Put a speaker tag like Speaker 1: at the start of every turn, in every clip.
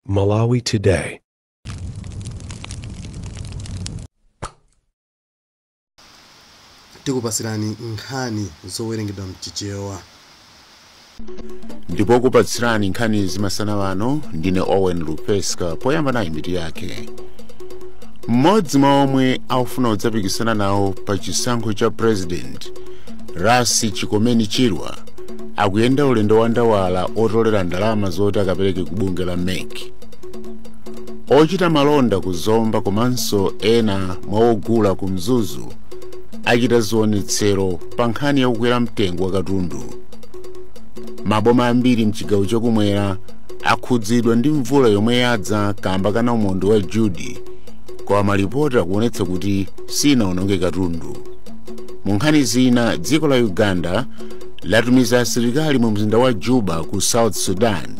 Speaker 1: Malawi Today.
Speaker 2: Tikupasirani nkhani zowerengedwa mchichewa.
Speaker 3: Ndipo kupatsirani nkhani zimasana ano ndine Owen Lupeska. Poyamba nayi mitu yake. Mmodzi mwa omwe akufuna kudzapikisana nawo pa chisankho cha president, Rasi Chikomeni Chirwa, akuyenda ulendo wa ndawala otolera ndalama zoti akapereke ku bungwe la MEC. Ochita malonda ku Zomba komanso ena mwa ogula ku Mzuzu achita zionetsero pa nkhani yakukwera mtengo wa katundu. Maboma ambiri mchigawo chakumwera akhudzidwa ndi mvula yomwe yadza kamba kana umondo wa Judy, koma malipoti akuonetsa kuti sinaononge katundu. Mu nkhani zina, dziko la Uganda latumiza asilikali mu mzinda wa Juba ku South Sudan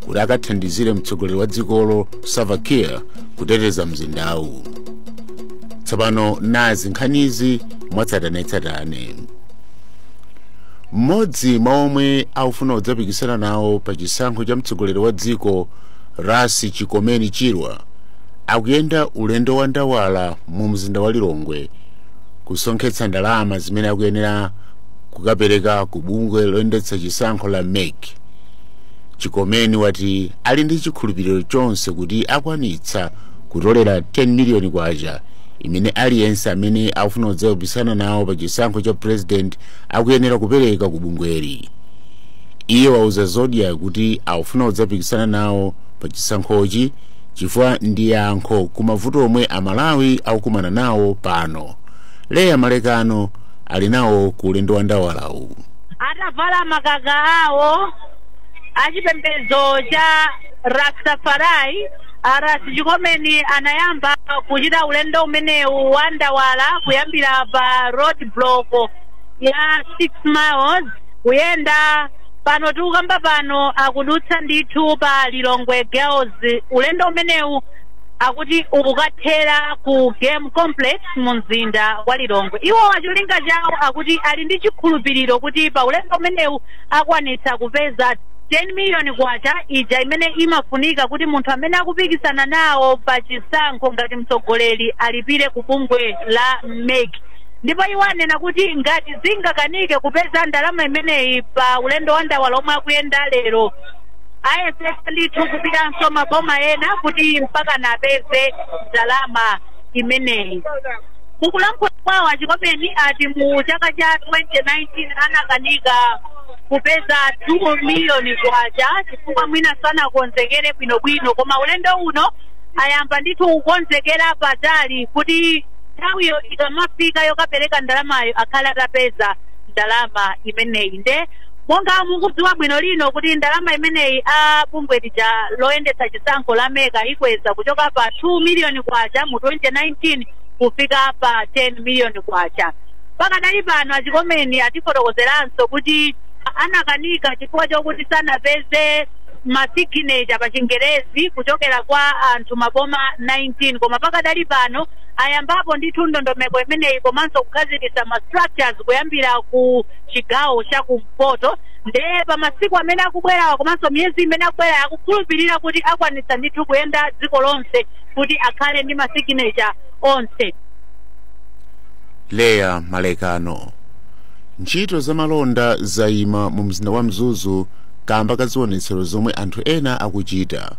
Speaker 3: kuti akathandizire mtsogoleri wa dzikolo Salva Kiir kuteteza mzindawu. Tsopano nazi nkhanizi mwatsatanetsatane. Mmodzi mwa omwe akufuna kudzapikisana nawo pa chisankho cha mtsogoleri wa dziko, Rasi Chikomeni Chirwa, akuyenda ulendo wa ndawala mu mzinda wa Lilongwe kusonkhetsa ndalama zimene akuyenera kukapereka ku bungwe loyendetsa chisankho la MEC. Chikomeni wati ali ndi chikhulupiriro chonse kuti akwanitsa kutolera 10 miliyoni kwacha imene aliyense amene akufuna kudzapikisana nawo pa chisankho cha president akuyenera kupereka ku bungweli. Iye wauza Zodiac kuti akufuna kudzapikisana nawo pa chisankhochi chifukwa ndi yankho ku mavuto omwe Amalawi akukumana nawo pano. Leya Malekano ali nawo ku ulendo wa ndawalawu.
Speaker 4: Atavala makaka awo achipembedzo cha Rastafari, Arasi Chikomeni anayamba kuchita ulendo umenewu wa ndawala kuyambira pa road block ya 6 miles kuyenda pano tikukamba pano akudutsa ndithu pa Lilongwe Girls. Ulendo umenewu akuti ukukathera ku Game Complex mu mzinda wa Lilongwe. Iwo acholinga chawo akuti ali ndi chikhulupiriro kuti pa ulendo umenewu akwanitsa kupeza 10 miliyoni kwacha ija imene imafunika kuti munthu amene akupikisana nawo pa chisankho ngati mtsogoleri alipire ku bungwe la MEC. Ndipo iwo anena kuti ngati zingakanike kupeza ndalama imeneyi pa ulendo wa ndawala omwe akuyenda lero, ayesetsa ndithu kupitanso maboma ena kuti mpaka napeze ndalama imeneyi. Mukulankhula kwawo Achikomeni ati mu chaka cha 2019 anakanika kupeza 2 miliyoni kwacha chifukwa mwina sanakonzekere bwinobwino, koma ulendo uno ayamba ndithu kukonzekera patali kuti nthawiyo ikamafika yokapereka ndalamayo akhale atapeza ndalama imeneyi. Nde monga mukudziwa bwino lino kuti ndalama imeneyi a bungwe lija loyendetsa chisankho la MEC ikweza kuchoka pa 2 miliyoni kwacha mu 2019 kufika pa 10 miliyoni kwacha. Pakadali pano Achikomeni atifotokozeranso kuti anakanika chifukwa chokuti sanapeze masignature pa Chingerezi kuchokera kwa anthu maboma 19, koma pakadali pano ayambapo ndithu ndondomeko imeneyi komanso kukhazikitsa ma structures kuyambira ku chigawo cha kumpoto. Nde pa masiku amene akubwerawa komanso miyezi imene akubwera akukhulupirira kuti akwanitsa ndithu kuyenda dziko lonse kuti akhale ndi masignature onse.
Speaker 3: Leya Malekano. Ntchito zamalonda zayima mu mzinda wa Mzuzu kamba ka zionetsero zomwe anthu ena akuchita.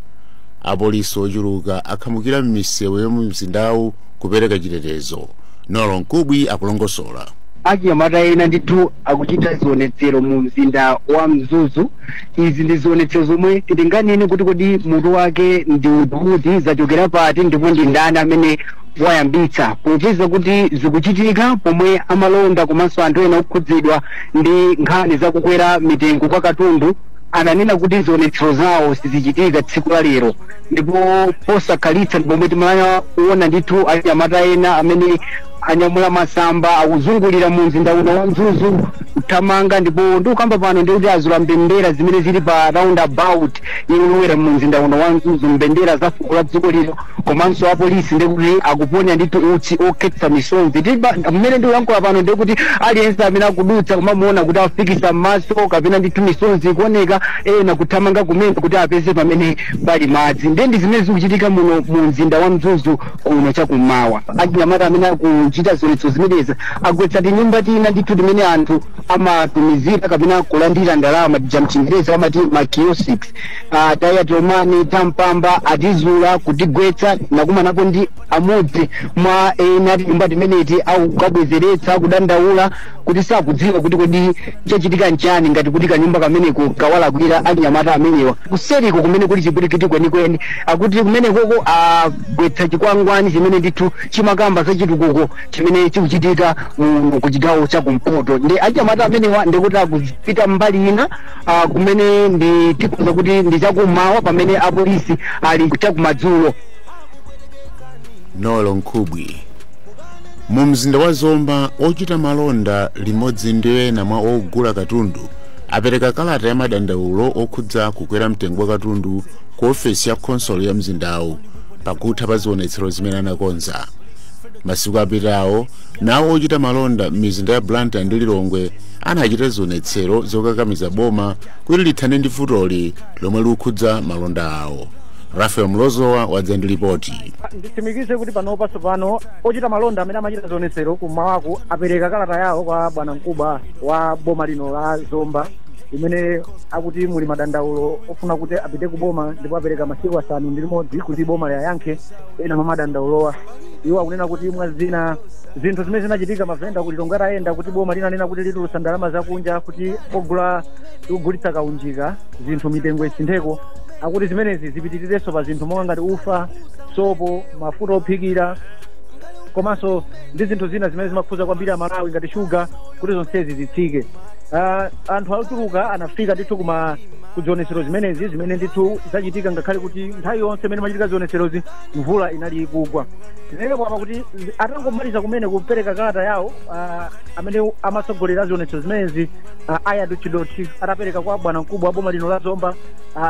Speaker 3: Apolisi ochuluka akhamukira m'misewu yomwe mzindawu kupereka chitetezo. Nolo Nkubwi akulongosola.
Speaker 5: Achinyamata ena ndithu akuchita zionetsero mu mzinda wa Mzuzu. Izi ndi zionetsero zomwe sitinganene kuti kodi mutu wake ndi uti, zachokera pati ndipo ndi ndani amene wayambitsa, popeza kuti zikuchitika pomwe amalonda komanso anthu ena okhudzidwa ndi nkhani zakukwera mitengo kwa katundu ananena kuti zionetsero zawo sizichitika tsiku la lero. Ndipo posakhalitsa pomwe timaona ndithu achinyamata ena amene anyamula masamba akuzungulira mu mzinda uno wa Mzuzu. Akuthamanga ndipo ndikukamba pano ndikuti azula mbendera zimene zili pa roundabout yolowera mu mzinda uno wa Mzuzu, mbendera za fuko la dziko lino, komanso apolisi ndikuti akuponya ndithu utsi okhetsa misonzi. Mmene ndikuyankhula pano ndikuti aliyense amene akudutsa kumamuona kuti afikisa m'maso kapena ndithu misonzi ikuoneka, ena kuthamanga kumene kuti apeze pamene pali madzi. Ndiye ndi zimene zikuchitika muno mu mzinda wa Mzuzu kuno chakummawa. Achinyamata amene akuchita zionetsero zimenezi agwetsa tinyumba tina ndithu timene anthu amatumizira kapena kulandira ndalama, tija mchingerezi amati ma kiosks. Taya Romani tampamba atizula kutigwetsa, nakumanapo ndi amodzi mwa ena tinyumba timeneti akukabwezeretsa, kudandaula kuti sakudziwa kuti kodi chachitika nchani, ngati kuti kanyumba kameneko kawalakwira anyamata amenewa. Kuseriko kumene kuli chipwirikiti kwenikweni, akuti kumenekoko agwetsa chikwangwani chimene ndithu chimakamba za chitukuko chimene chikuchitika ku chigawo chakumpoto. Ndi anyamata amenewa ndikuti akupita mbali ina, kumene ndi tikuza kuti ndi chakummawa, pamene apolisi ali chakumadzulo.
Speaker 3: Nolo Nkhubwi. Mu mzinda wa Zomba, ochita malonda limodzi ndi ena mwa ogula katundu apereka kalata ya madandaulo okhudza kukwera mtengo wa katundu ku ofesi ya khonsolo ya mzindawu pakutha pa zionetsero zimene anakonza masiku apitawo. Nawo ochita malonda m'mizinda ya Blantyre ndi Lilongwe anachita zionetsero zokakamiza boma kuti lithane ndi vutoli lomwe likukhudza malonda awo. Rafael Mlozowa wadza ndi ripoti.
Speaker 1: Nditsimikize kuti panopa tsopano ochita malonda amene amachita zionetsero kummawaku apereka kalata yawo kwa bwana mkubwa wa boma lino la Zomba, imene akuti muli madandaulo ofuna kuti apite ku boma, ndipo apereka masiku 6 kuti boma liyankhe ena mwa madandaulowa. Iwo akunena kuti mwa zina zinthu zimene zinachitika mavenda kuti Lilongwe atayenda, kuti boma linanena kuti litulutsa ndalama zakunja kuti ogula tikugulitsa kaunjika zinthu mitengo isintheko. Akuti zimenezi zipitirirenso pa zinthu monga ngati ufa, sopo, mafuta ophikira, komanso ndi zinthu zina zimene zimakhuza kwambiri Amalawi ngati shuga, kuti zonsezi zitsike. Anthu ochuluka anafika ndithu kuma kuzionetsero zimenezi zimene ndithu zachitika, ngakhale kuti nthawi yonse imene machitika zionetserozi mvula inali ikugwa. Zinenepo apa kuti atangomaliza kumene kupereka kalata yawo, amene amatsogolera zionetsero zimenezi, Ayadu Chidoti, atapereka kwa bwana mkubwa wa boma lino la Zomba,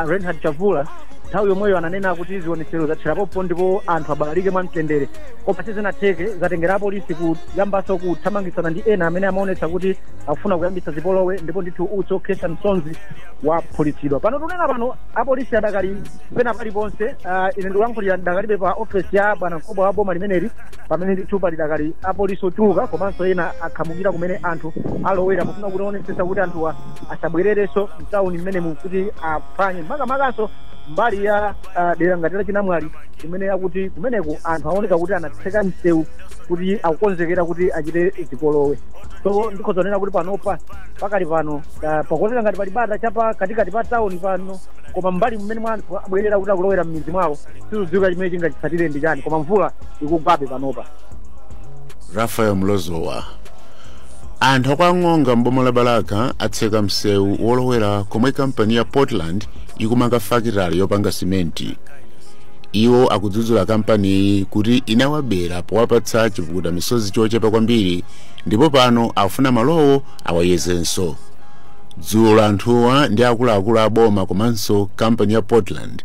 Speaker 1: Reinhard Chavula, nthawi yomweyo ananena kuti zionetsero zatherapopo ndipo anthu abalalike mwamtendere. Koma sizinatheke, zatengera apolisi kuyambanso kuthamangisana ndi ena amene amaonetsa kuti akufuna kuyambitsa zipolowe, ndipo ndithu utsi okhetsa msonzi waphulitsidwa. Pano tunena pano apolisi adakali pena paliponse. Ine ndikulankhulira ndakalibe pa ofesi ya bwana mkubwa wa boma limeneli, pamene ndithu pali dakali apolisi ochuluka, komanso ena akhamukira kumene anthu alowera pofuna kuti onetsetsa kuti anthuwa asabwererenso mtawuni mmenemu kuti aphwanye, makamakanso mbali ya dera ngati la Chinamwali imene akuti kumeneko anthu aoneka kuti anatseka msewu kuti akukonzekera kuti achite zipolowe. So ndikhoza kunena kuti panopa pakali pano, pakuoneka ngati pali bata chapa katikati pa tawuni pano, koma mbali mmene mwa anthu abwerera kuti akulowera m'midzi mwawo sizidziwika chimene chingachitsatire ndi chani, koma mvula ikugwabe panopa.
Speaker 3: Rafael Mlozowa. Anthu akwang'onga mboma la Balaka atseka msewu wolowera komwe kampani ya Portland ikumanga fakitale yopanga simenti. Iwo akudzudzula kampaniyi kuti inawabera powapatsa chipukuta misozi chochepa kwambiri, ndipo pano akufuna malowo awayezenso. Dzulo anthuwa ndi akuluakulu a boma komanso kampani ya Portland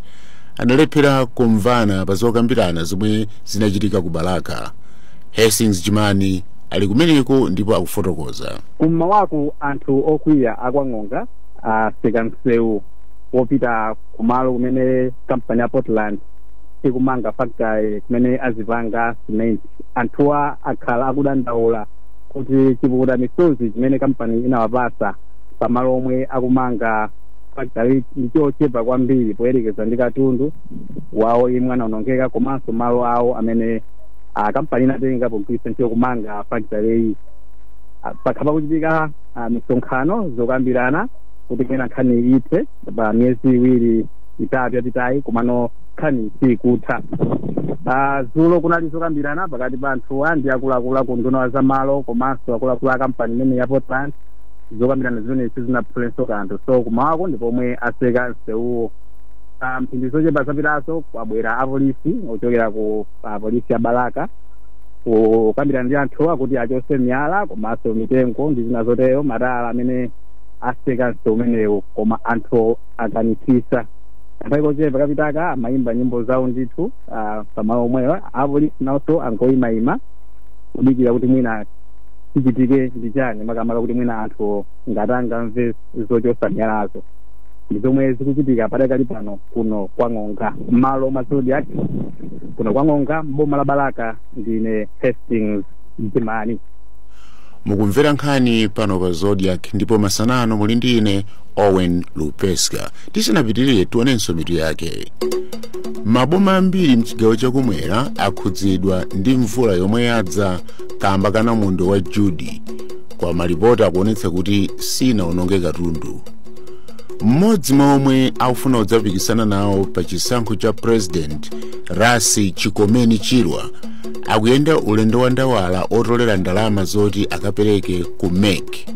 Speaker 3: analephera kumvana pa zokambirana zomwe zinachitika ku Balaka. Hastings Jimani ali kumeneko ndipo akufotokoza.
Speaker 6: Kummawaku anthu okwiya akwang'onga atseka msewu wopita kumalo kumene kampani ya Portland ikumanga factory kumene azipanga cement. Anthuwa akhala akudandaula kuti chipukuta misozi chimene kampani inawapasa pamalo omwe akumanga factory ndi chochepa kwambiri poyerekeza ndi katundu wawo imwe anaonongeka, komanso malo awo amene kampani inatenga pogwiritsa ntchito kumanga factory iyi. Pakhala pakuchitika misonkhano zokambirana kuti mwina nkhani ithe pa miyezi 2 3 yapitayi, komano nkhani sikutha. Dzulo kunali zokambirana pakati pa anthuwa ndi akuluakulu aku nduna wa zamalo komanso akuluakulu a kampani imene ya Portland. Zokambirana zimene sizinaphulenso kanthu, so kumawako ndi pomwe atseka msewuwo. Mphindi zochepa zapitazo kwabwera apolisi ochokera ku polisi ya Balaka. Kukambirana ndi anthuwa kuti achose miyala komanso mitengo ndi zina zotero, matala amene aseka msewu umenewu, koma anthu akanitsitsa. Kanthawi kochepa kapitaka amayimba nyimbo zawo ndithu pamalo omwewa. Apolisi nawonso angoyimayima kudikira kuti mwina chichitike ndi chani, makamaka kuti mwina anthu ngati angamve zochosa miyalazo. Ndi zomwe zikuchitika padakali pano kuno kwa Ng'onga, m'malo mwa Zodiak kuno kwa Ng'onga, mboma la Balaka. Ndine Hastings Jimani.
Speaker 3: Mukumvera nkhani pano pa Zodiak ndipo masanano muli ndi ine Owen Lupeska. Tisanapitirire, tionenso mitu yake. Maboma ambiri mchigawo chakumwera akhudzidwa ndi mvula yomwe yadza kamba ka namondwe wa Judy, kwa malipoti akuonetsa kuti sinaononge katundu. Mmodzi mwa omwe akufuna kudzapikisana nawo pa chisankho cha President, Rasi Chikomeni Chirwa, akuyenda ulendo wa ndawala otolera ndalama zoti akapereke ku MEC.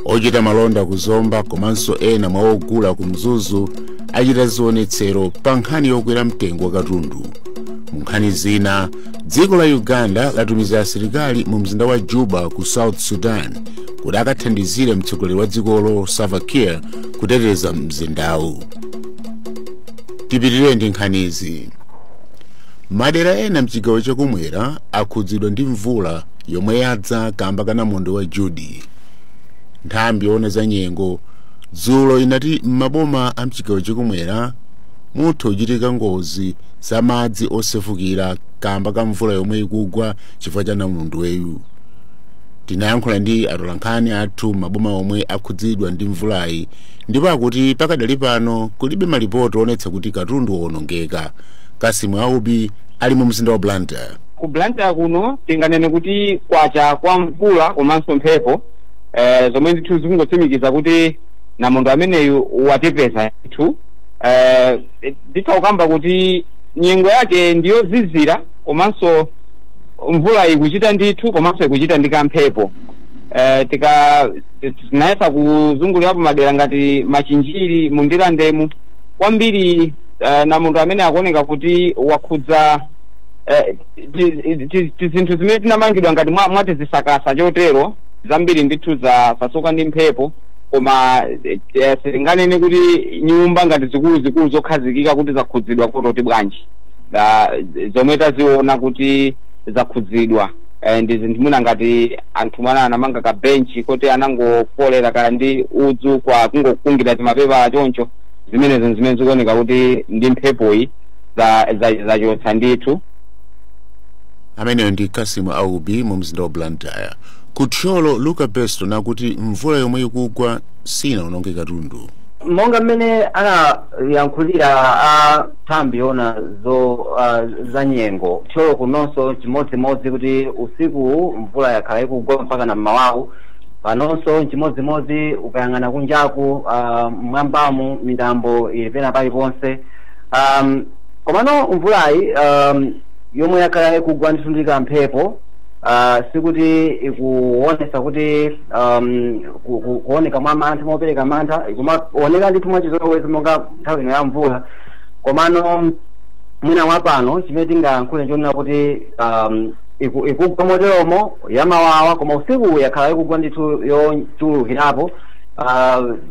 Speaker 3: Ochita malonda kuzomba komanso ena mwa ogula ku Mzuzu achita zionetsero pa nkhani yokwera mtengo wa katundu. Mu nkhani zina, dziko la Uganda latumiza asilikali mu mzinda wa Juba ku South Sudan kuti akathandizire mtsogoleri wa dzikolo Salva Kiir kuteteza mzindawu. Tipitirire ndi nkhanizi. Madera ena mchigawo chakumwera akhudzidwa ndi mvula yomwe yadza kamba ka namondwe wa Judy. Nthambi yoona za nyengo dzulo inati m'maboma a mchigawo chakumwera mutha kuchitika ngozi za madzi osefukira kamba ka mvula yomwe ikugwa chifukwa cha namondweyu. Tinayankhula ndi atolankhani athu maboma omwe akhudzidwa ndi mvulayi ndipo akuti pakadali pano kulibe malipoti onetsa kuti katundu wonongeka. Kasimu Aubi ali mu mzinda wa Blantyre.
Speaker 7: Ku Blantyre kuno tinganene kuti kwacha kwa mvula komanso mphepo, zomwe ndithu zikungotsimikiza kuti namondwe ameneyu watipeza ndithu. Nditha kukamba kuti nyengo yake ndiyozizira komanso mvula ikuchita ndithu komanso ikuchita ndi kamphepo. Tika tinayesa kuzungulirapo madera ngati Machinjiri, Mundirandemu kwambiri. Namondwe amene akuoneka kuti wakhudza tizinthu zimene tinamangidwa ngati mwati zisakasa chotero, zambiri ndithu zasasuka ndi mphepo, koma sitinganene kuti nyumba ngati zikuluzikulu zokhazikika kuti zakhudzidwa kototi bwanji. Zomwe taziona kuti zakhudzidwa ndi zinthu mwina ngati anthu mwana anamanga ka benchi kuti anangofolera kala ndi udzu kwa kungokungira timapepa choncho, zimenezo zimene zikuoneka kuti ndi mphepoyi zachotsa ndithu.
Speaker 3: Ameneyo ndi Kasimu Aubi mu mzinda wa Blantyre. Kuthyolo, Luka Beston akuti mvula yomwe ikugwa sinaononge katundu.
Speaker 8: Monga mmene anayankhulira a nthambi yoona zo za nyengo, Thyolo kunonso chimodzimodzi, kuti usiku mvula yakhala ikugwa mpaka na mmawawu. Panonso chimodzimodzi, ukayang'ana kunjaku, mwambamu mitambo ili pena paliponse. Komano mvulayi yomwe yakhala ikugwa ndithu ndi kamphepo, sikuti ikuonesa kuti kuoneka mwa mantha, mopereka mantha. Ikumaoneka ndithu mwachizolowezi monga nthawi ino ya mvula. Komano mwina mwapano chimene tingayankhule nchonena kuti ikugwa moteromo yamawawa, koma usiku yakhala ikugwa ndithu yochulukirapo.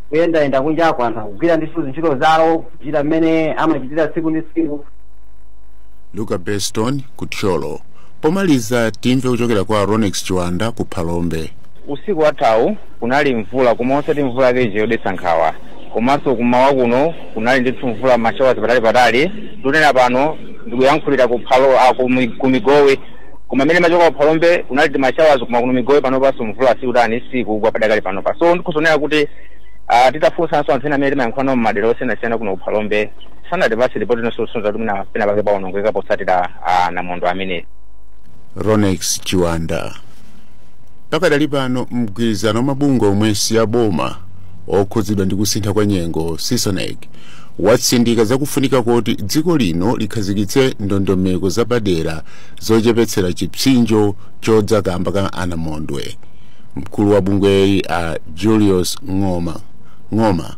Speaker 8: Kuyendayenda kunjako, anthu akugwira ndithu zintchito zawo, kuchita mmene amachitira tsiku ndi tsiku.
Speaker 3: Luka Beston kuthyolo. Pomaliza, timve kuchokera kwa Ronex Chiwanda ku Phalombe.
Speaker 7: Usiku wathawu kunali mvula, koma osati mvula yake yodetsa nkhawa. Komanso kumawa kuno kunali ndithu mvula, ma showers patali patali. Ndikunena pano ndikuyankhulira ku Phalo, ku Migowe, koma mmene machoka ku Phalombe kunali ma showers, koma kuno Migowe panopanso mvula sikutani, sikugwa padakali panopa. So ndikusonera kuti titafunsanso anthu ena amene timayankhula nawo mmadera osiyanasiyana kuno ku Phalombe, sanatipatse ripoti inonso kusonyeza kuti mwina pena pake paonongeka potsatira namondwe amene.
Speaker 3: Ronex Chiwanda. Pakadali pano, mgwirizano wa mabungwe omwe si aboma okhudzidwa ndi kusintha kwa nyengo, CISONECC, watsindika zakufunika kuti dziko lino likhazikitse ndondomeko zapadera zochepetsera chipsinjo chodza kamba ka anamondwe. Mkulu wa bungweyi a Julius Ng'oma Ng'oma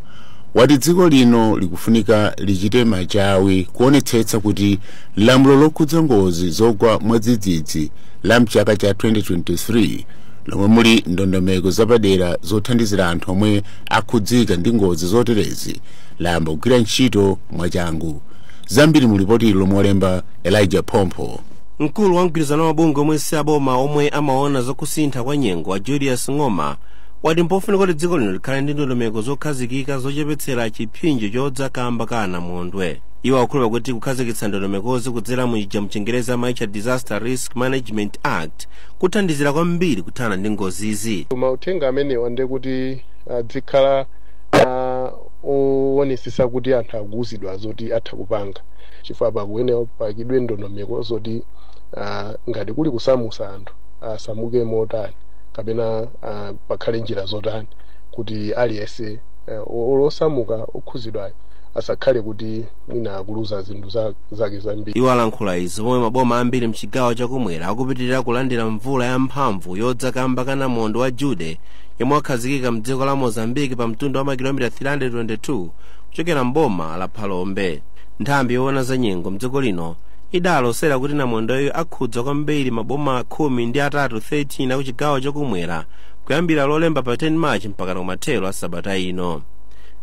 Speaker 3: Wati dziko lino likufunika lichite machawi kuonetsetsa kuti lamulo lokhudza ngozi zogwa mwadzidzidzi la mchaka cha 2023, lomwe muli ndondomeko zapadera zothandizira anthu omwe akhudzika ndi ngozi zoterezi, layamba kugwira ntchito mwachangu. Zambiri mulipoti lomwe walemba Elijah Pompho.
Speaker 9: Mkulu wa mgwirizano wa mabungwe omwe si aboma omwe amaona zakusintha kwa nyengo, a Julius Ng'oma, wati mpofunika kuti dziko lino likhale ndi ndondomeko zokhazikika zochepetsera chipsinjo chodza kamba ka namondwe. Iwo akukhulupirira kuti kukhazikitsa ndondomekozi kudzera muija mchingerezi amaitcha Disaster Risk Management Act kuthandizira kwambiri kuthana ndi ngozizi.
Speaker 10: Mauthenga amenewa ndi kuti adzikhala owonesesa kuti anthu akuwuzidwa zoti atha kupanga, chifukwa pakuyenera pakidwe ndondomeko zoti ngati kuli kusamusa anthu, asamuke motani, kapena pakhale njira zotani kuti aliyense olosamuka okhuzidwayo asakhale kuti mwina akuluza zinthu zake zambiri.
Speaker 9: Iwo alankhula izi pomwe maboma ambiri mchigawo chakumwera akupitirira kulandira mvula yamphamvu yodza kamba ka namondwe wa Jude, yomwe wakhazikika mdziko la Mozambiki pa mtunda wa makilomita 322 kuchokera mboma la Phalombe. Nthambi yoona za nyengo mdziko lino idalosera kuti namondweyo akhudza kwambiri maboma 13, 13 akuchigawo chakumwera kuyambira Lolemba pa 10 March mpaka kumathero a sabata ino.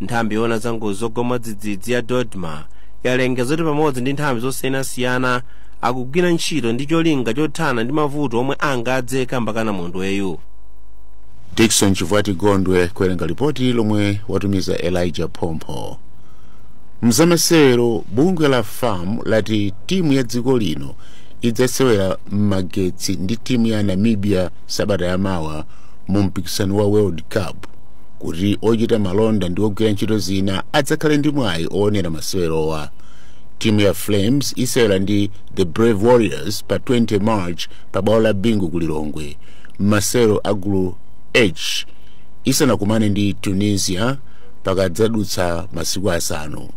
Speaker 9: Nthambi yoona za ngozi zogwa mwadzidzidzi ya DoDMA yalengeza kuti pamodzi ndi nthambi zosiyanasiyana akugwira ntchito ndi cholinga chothana ndi mavuto omwe angadze kamba ka namondweyu.
Speaker 3: Dickson Chivwati Gondwe kuwerenga ripoti lomwe watumiza Elijah Pompho. Mzamasewero, bungwe la FAM lati timu ya dziko lino idzasewera m'magetsi ndi timu ya Namibia sabata yamawa mu mpikisano wa World Cup, kuti ochita malonda ndi ogwira ntchito zina adzakhale ndi mwayi oonera masewerowa. Timu ya Flames isewera ndi the Brave Warriors pa 20 March pa bwalo la Bingu ku Lilongwe m'masewero a gulu H, isanakumane ndi Tunisia pakadzadutsa masiku 5.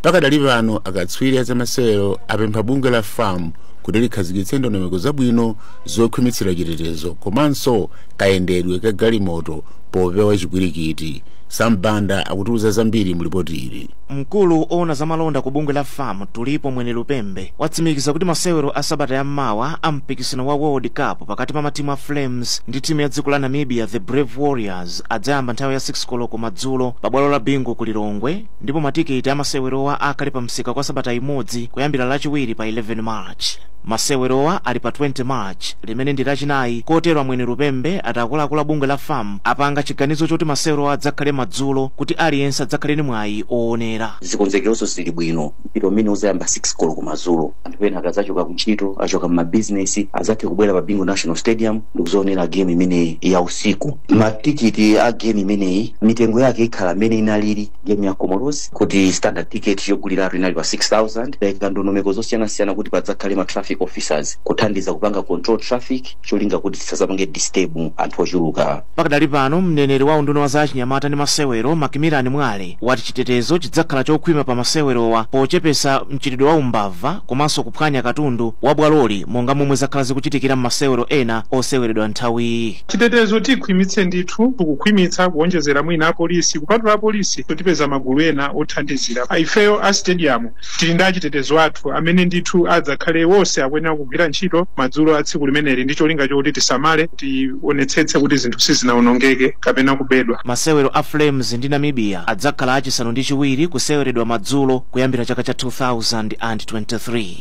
Speaker 3: Pakadali pano, akatswiri azamasewero apempha bungwe la FAM kuti likhazikitse ndondomeko zabwino zokhwimitsira chitetezo komanso kayendedwe ka galimoto popewa chipwirikiti. Sambanda akutiuza zambiri mulipoti ili.
Speaker 11: Mkulu owona zamalonda ku bungwe la FAM, Tulipo Mwene Lupembe, watsimikiza kuti masewero a sabata yammawa a mpikisano wa World Cup pakati pa matimu a Flames ndi timu ya dziko la Namibia, the Brave Warriors, adzayamba nthawi ya 6 koloko madzulo pa bwalo la Bingu ku Lilongwe, ndipo matiketi a masewerowa akhale pa msika kwa sabata imodzi kuyambira Lachiwiri pa 11 March. Masewerowa ali pa 20 March, limene ndi Lachinayi, kotero Amwene Lupembe ati akuluakulu bungwe la FAM apanga chiganizo choti masewerowa adzakhale madzulo kuti aliyense adzakhale ndi mwayi oonera.
Speaker 12: Zikonzekeronso zili bwino. Mpira umene uzayamba 6 koloko madzulo, anthu ena akadzachoka kuntchito, achoka mmabizinesi, adzathe kubwera pa Bingu National Stadium ndikuzoonera game imeneyi ya usiku. Matikiti a game imeneyi mitengo yake ikhala imene inalili game ya Comoros, kuti standard ticket yoguliratu inali pa 6000. Tayika ndondomeko zosiyanasiyana kuti padzakhale ma traffic officers kuthandiza kupanga control traffic, cholinga kuti tisazapange disturb anthu ochuluka.
Speaker 11: Pakadali pano, mneneri wa unduna wa za achinyamata ndi masewero, Makimilani Mwale, wati chitetezo chidzakhala chokhwima pa masewerowa pochepesa mchitidwe wa umbava komanso kuphwanya katundu wa bwaloli, monga momwe zakhala zikuchitikira m'masewero ena oseweredwa nthawiyi.
Speaker 13: Chitetezo tikhwimitse ndithu, tikukhwimitsa kuonjezera mwina apolisi. Kupatula apolisi, tipeza magulu ena othandizira. Ifeyo a stadium tili ndi achitetezo athu amene ndithu adzakhale wonse akuyenera kugwira ntchito madzulo a tsiku limeneli, ndi cholinga chokuti tisamale, tionetsetse kuti zinthu sizinawonongeke kapena kubedwa.
Speaker 11: Masewero a Flames ndi Namibia adzakhala achisanu ndi chiwiri kuseweredwa madzulo kuyambira chaka cha 2023.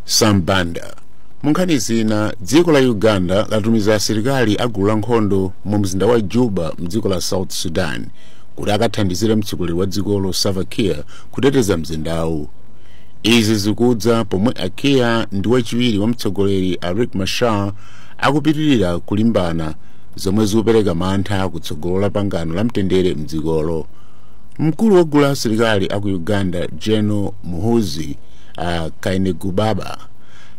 Speaker 3: Sambanda. Munkhani zina, dziko la Uganda latumiza asilikali a gulu la nkhondo mu mzinda wa Juba mdziko la South Sudan kuti akathandizire mtsogoleri wa dzikolo Salva Kiir kuteteza mzindawu. Izi zikudza pomwe a Kiir ndi wachiwiri wa mtsogoleri a Riek Machar akupitirira kulimbana, zomwe zikupereka mantha kutsogolo la pangano la mtendere mdzikolo. Mkulu wa gulu la asilikali aku Uganda, General Muhoozi Kainerugaba,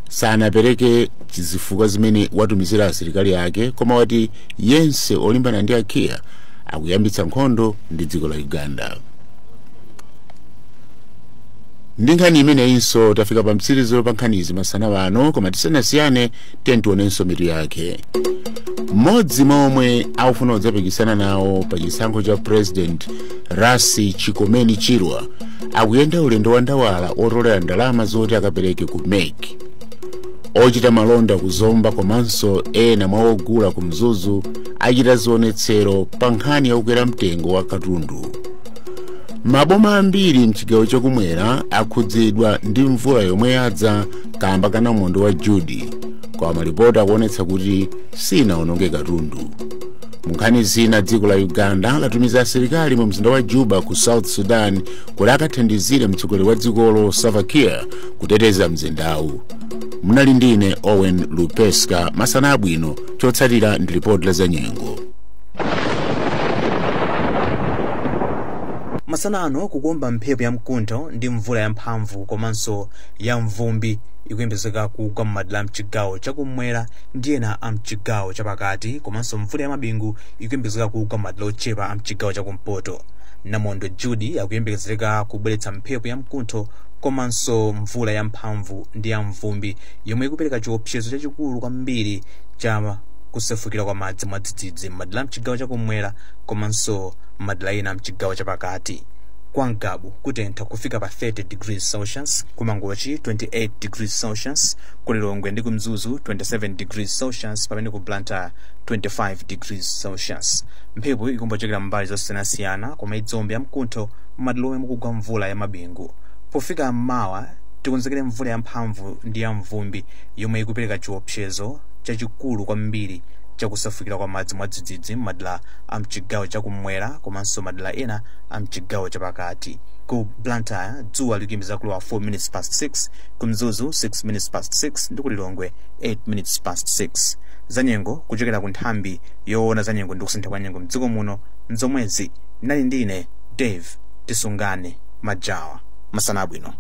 Speaker 3: sanapereke zifukwa zimene watumizira asilikali ake, koma wati yense olimbana ndi a Kiir akuyambitsa nkhondo ndi dziko la Uganda. Ndi nkhani imeneyinso tafika pa mtsiriziro pa nkhanizi masana pano, koma tisanasiyane, tiye tionenso mitu yake. Mmodzi mwa omwe akufuna kudzapikisana nawo pa chisankho cha President, Rasi Chikomeni Chirwa, akuyenda ulendo wa ndawala otolera ndalama zoti akapereke ku MEC. Ochita malonda kuzomba komanso ena mwa ogula ku Mzuzu achita zionetsero pa nkhani yakukwera mtengo wa katundu. Maboma ambiri mchigawo chakumwera akhudzidwa ndi mvula yomwe yadza kamba ka namondwe wa Judy, koma malipoti akuonetsa kuti sinaononge katundu. Munkhani zina, dziko la Uganda latumiza asilikali mu mzinda wa Juba ku South Sudan kuti akathandizire mtsogoleri wa dzikolo Salva Kiir kuteteza mzindawu. Munali ndine Owen Lupeska. Masana abwino. Chotsatira ndi ripoti la zanyengo.
Speaker 14: Masana ano kukuomba mphepo yamkuntho ndi mvula yamphamvu komanso ya mvumbi ikuyembekezeka kugwa m'madera a mchigawo chakumwera ndi ena a mchigawo chapakati, komanso mvula ya mabingu ikuyembekezeka kugwa m'madera ochepa a mchigawo chakumpoto. Namondwe Judy akuyembekezeka kubweretsa mphepo yamkuntho komanso mvula yamphamvu ndi ya mvumbi yomwe ikupereka chiopsezo chachikulu kwambiri cha kusefukira kwa madzi mwadzidzidzi m'madera a mchigawo chakumwera komanso madera ena mchigawo chapakati. Kwa Ngabu kutentha kufika pa 30 degrees Celsius, ku Mangochi 28 degrees Celsius, ku Lilongwe ndi ku Mzuzu 27 degrees Celsius, pamene ku Blantyre 25 degrees Celsius. Mphepo ikumbochokera mbali zosiyanasiyana koma idzombe yamkuntho m'madera omwe mukugwa mvula ya mabingu. Pofika mmawa tikonzekere mvula yamphamvu ndi ya mvumbi yomwe ikupereka chiopsezo chachikulu kwambiri chakusefukira kwa madzi mwadzidzidzi m'madera a mchigawo chakumwera komanso madera ena a mchigawo chapakati. Ku Blantyre dzuwa likuyembekeza kulowa 4 minutes past 6, ku Mzuzu 6 minutes past 6 ndi ku Lilongwe 8 minutes past 6. Zanyengo kuchokera ku nthambi yoona zanyengo ndi kusintha kwa nyengo mdziko muno mzomwezi. Nali ndine Dave Tisungane Majawa. Masana abwino.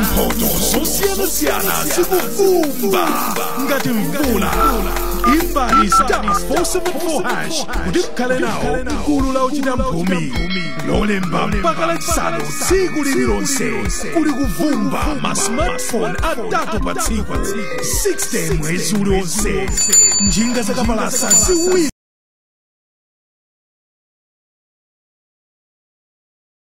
Speaker 15: Mphoto zosiyanasiyana zikuvumba ngati mvula. Imbani *474# kuti mukhale nawo gulu la ochita mphumi. Lolemba mpaka Lachisanu, tsiku lililonse kuli kuvumba ma smartphone atatu pa tsiku, 60 mwezi uliwonse, njinga zakapalasa ziwiri.